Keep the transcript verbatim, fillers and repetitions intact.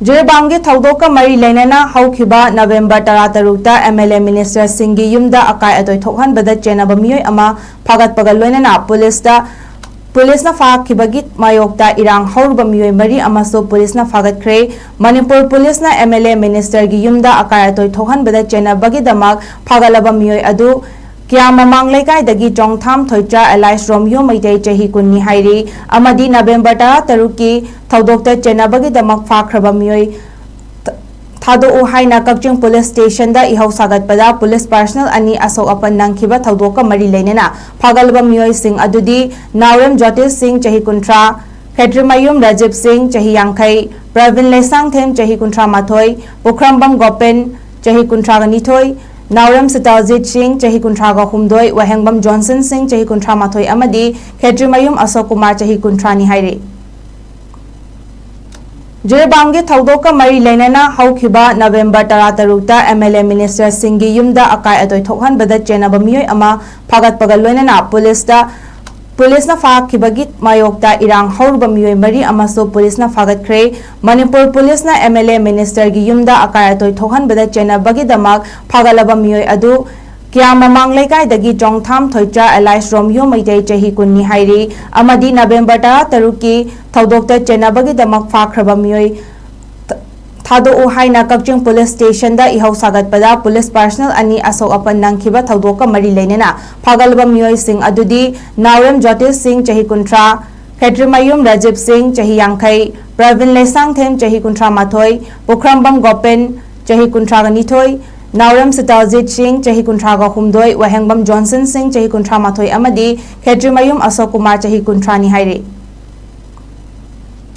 ꯖꯤꯔꯤꯕꯥꯝꯒꯤ ꯊꯧꯗꯣꯛꯀ ꯃꯔꯤ ꯂꯩꯅꯅ ꯍꯧꯈꯤꯕ ꯅꯕꯦꯝꯕꯔ ꯇꯔꯥꯇꯔꯨꯛꯇ MLA ministerꯁꯤꯡꯒꯤ ꯌꯨꯝꯗ ꯑꯀꯥꯏ ꯑꯇꯣꯏ ꯊꯣꯛꯍꯟꯕꯗ ꯆꯦꯟꯅꯕ ꯃꯤꯑꯣꯏ ꯑꯃ ꯐꯥꯒꯠꯄꯒ ꯂꯣꯏꯅꯅ ꯄꯨꯂꯤꯁꯇ ꯄꯨꯂꯤꯁꯅ ꯐꯥꯈꯤꯕꯒꯤ ꯃꯥꯌꯣꯛꯇ ꯏꯔꯥꯡ ꯍꯧꯔꯨꯕ ꯃꯤꯑꯣꯏ ꯃꯔꯤ ꯑꯃꯁꯨ ꯄꯨꯂꯤꯁꯅ ꯐꯥꯒꯠꯈ꯭ꯔꯦ꯫ ꯃꯅꯤꯄꯨꯔ ꯄꯨꯂꯤꯁꯅ MLA ministerꯒꯤ ꯌꯨꯝꯗ ꯑꯀꯥꯏ ꯑꯇꯣꯏ ꯊꯣꯛꯍꯟꯕꯗ ꯆꯦꯟꯅꯕꯒꯤꯗꯃꯛ ꯐꯥꯒꯠꯂꯕ ꯃꯤꯑꯣꯏ ꯑꯗꯨ ꯀꯤꯌꯥꯝ ꯃꯃꯥꯡ ꯂꯩꯀꯥꯏꯗꯒꯤ ꯆꯣꯡꯊꯥꯝ ꯊꯣꯏꯆꯥ alias ꯔꯣꯃꯤꯌꯣ ꯃꯩꯇꯩ, ꯆꯍꯤ ꯀꯨꯟꯅꯤ ꯍꯥꯏꯔꯤ, ꯑꯃꯗꯤ ꯅꯕꯦꯝꯕꯔ ꯇꯔꯥꯇꯔꯨꯛꯀꯤ ꯊꯧꯗꯣꯛꯇ ꯆꯦꯟꯅꯕꯒꯤꯗꯃꯛ ꯐꯥꯈ꯭ꯔꯕ ꯃꯤꯑꯣꯏ ꯊ-, ꯊꯥꯗꯣꯛꯎ ꯍꯥꯏꯅ ꯀꯛꯆꯤꯡ ꯄꯨꯂꯤꯁ ꯁ꯭ꯇꯦꯁꯟꯗ ꯏꯍꯧ ꯁꯥꯒꯠꯄꯗ ꯄꯨꯂꯤꯁ personnel ꯑꯅꯤ ꯑꯁꯣꯛ ꯑꯄꯟ ꯅꯪꯈꯤꯕ ꯊꯧꯗꯣꯛꯀ ꯃꯔꯤ ꯂꯩꯅꯅ ꯐꯥꯒꯠꯂꯕ ꯃꯤꯑꯣꯏꯁꯤꯡ ꯑꯗꯨꯗꯤ ꯅꯥꯎꯔꯦꯝ ꯖꯣꯇꯤꯁ ꯁꯤꯡ, ꯆꯍꯤ ꯀꯨꯟꯊ꯭ꯔꯥ, ꯈꯦꯇ꯭ꯔꯤꯃꯌꯨꯝ ꯔꯥꯖꯤꯕ ꯁꯤꯡ, ꯆꯍꯤ ꯌꯥꯡꯈꯩ, ꯄ꯭ꯔꯕꯤꯟ ꯂꯩꯁꯥꯡꯊꯦꯝ, ꯆꯍꯤ ꯀꯨꯟꯊ꯭ꯔꯥ ꯃꯥꯊꯣꯏ, ꯄꯨꯈ꯭ꯔꯝꯕꯝ ꯒꯣꯄꯦꯟ, ꯆꯍꯤ ꯀꯨꯟꯊ꯭ꯔꯥꯒ ꯅꯤꯊꯣꯏ, ꯅꯥꯎꯔꯦꯝ ꯁꯤꯇꯥꯜꯖꯤꯠ ꯁꯤꯡ, ꯆꯍꯤ ꯀꯨꯟꯊ꯭ꯔꯥꯒ ꯍꯨꯝꯗꯣꯏ, ꯋꯥꯍꯦꯡꯕꯝ ꯖꯣꯟꯁꯟ ꯁꯤꯡ, ꯆꯍꯤ ꯀꯨꯟꯊ꯭ꯔꯥ ꯃꯥꯊꯣꯏ ꯑꯃꯗꯤ ꯈꯦꯇ꯭ꯔꯤꯃꯌꯨꯝ ꯑꯁꯣꯛ ꯀꯨꯃꯥꯔ, ꯆꯍꯤ ꯀꯨꯟꯊ꯭ꯔꯥꯅꯤ ꯍꯥꯏꯔꯤ꯫ ꯖꯤꯔꯤꯕꯥꯝꯒꯤ ꯊꯧꯗꯣꯛꯀ ꯃꯔꯤ ꯂꯩꯅꯅ ꯍꯧꯈꯤꯕ ꯅꯕꯦꯝꯕꯔ ꯇꯔꯥꯇꯔꯨꯛꯇ MLA ministerꯁꯤꯡꯒꯤ ꯌꯨꯝꯗ ꯑꯀꯥꯏ ꯑꯇꯣꯏ ꯊꯣꯛꯍꯟꯕꯗ ꯆꯦꯟꯅꯕ ꯃꯤꯑꯣꯏ ꯑꯃ ꯐꯥꯒꯠꯄꯒ ꯂꯣꯏꯅꯅ ꯄꯨꯂꯤꯁꯇ, ꯄꯨꯂꯤꯁꯅ ꯐꯥꯈꯤꯕꯒꯤ ꯃꯥꯌꯣꯛꯇ ꯏꯔꯥꯡ ꯍꯧꯔꯨꯕ ꯃꯤꯑꯣꯏ ꯃꯔꯤ ꯑꯃꯁꯨ ꯄꯨꯂꯤꯁꯅ ꯐꯥꯒꯠꯈ꯭ꯔꯦ꯫ ꯃꯅꯤꯄꯨꯔ ꯄꯨꯂꯤꯁꯅ MLA ministerꯒꯤ ꯌꯨꯝꯗ ꯑꯀꯥꯏ ꯑꯇꯣꯏ ꯊꯣꯛꯍꯟꯕꯗ ꯆꯦꯟꯅꯕꯒꯤꯗꯃꯛ ꯐꯥꯒꯠꯂꯕ ꯃꯤꯑꯣꯏ ꯑꯗꯨ ꯀꯤꯌꯥꯝ ꯃꯃꯥꯡ ꯂꯩꯀꯥꯏꯗꯒꯤ ꯆꯣꯡꯊꯥꯝ ꯊꯣꯏꯆꯥ alias ꯔꯣꯃꯤꯌꯣ ꯃꯩꯇꯩ, ꯆꯍꯤ ꯀꯨꯟꯅꯤ ꯍꯥꯏꯔꯤ, ꯑꯃꯗꯤ ꯅꯕꯦꯝꯕꯔ ꯇꯔꯥꯇꯔꯨꯛꯀꯤ ꯊꯧꯗꯣꯛꯇ ꯆꯦꯟꯅꯕꯒꯤꯗꯃꯛ ꯐꯥꯈ꯭ꯔꯕ ꯃꯤꯑꯣꯏ ꯊ-, ꯊꯥꯗꯣꯛꯎ ꯍꯥꯏꯅ ꯀꯛꯆꯤꯡ ꯄꯨꯂꯤꯁ ꯁ꯭ꯇꯦꯁꯟꯗ ꯏꯍꯧ ꯁꯥꯒꯠꯄꯗ ꯄꯨꯂꯤꯁ personnel ꯑꯅꯤ ꯑꯁꯣꯛ ꯑꯄꯟ ꯅꯪꯈꯤꯕ ꯊꯧꯗꯣꯛꯀ ꯃꯔꯤ ꯂꯩꯅꯅ ꯐꯥꯒꯠꯂꯕ ꯃꯤꯑꯣꯏꯁꯤꯡ ꯑꯗꯨꯗꯤ ꯅꯥꯎꯔꯦꯝ ꯖꯣꯇꯤꯁ ꯁꯤꯡ, ꯆꯍꯤ ꯀꯨꯟꯊ꯭ꯔꯥ, ꯈꯦꯇ꯭ꯔꯤꯃꯌꯨꯝ ꯔꯥꯖꯤꯕ ꯁꯤꯡ, ꯆꯍꯤ ꯌꯥꯡꯈꯩ, ꯄ꯭ꯔꯕꯤꯟ ꯂꯩꯁꯥꯡꯊꯦꯝ, ꯆꯍꯤ ꯀꯨꯟꯊ꯭ꯔꯥ ꯃꯥꯊꯣꯏ, ꯄꯨꯈ꯭ꯔꯝꯕꯝ ꯒꯣꯄꯦꯟ, ꯆꯍꯤ ꯀꯨꯟꯊ꯭ꯔꯥꯒ ꯅꯤꯊꯣꯏ, ꯅꯥꯎꯔꯦꯝ ꯁꯤꯇꯥꯜꯖꯤꯠ ꯁꯤꯡ, ꯆꯍꯤ ꯀꯨꯟꯊ꯭ꯔꯥꯒ ꯍꯨꯝꯗꯣꯏ, ꯋꯥꯍꯦꯡꯕꯝ ꯖꯣꯟꯁꯟ ꯁꯤꯡ, ꯆꯍꯤ ꯀꯨꯟꯊ꯭ꯔꯥ ꯃꯥꯊꯣꯏ ꯑꯃꯗꯤ ꯈꯦꯇ꯭ꯔꯤꯃꯌꯨꯝ ꯑꯁꯣꯛ ꯀꯨꯃꯥꯔ, ꯆꯍꯤ ꯀꯨꯟꯊ꯭ꯔꯥꯅꯤ ꯍꯥꯏꯔꯤ꯫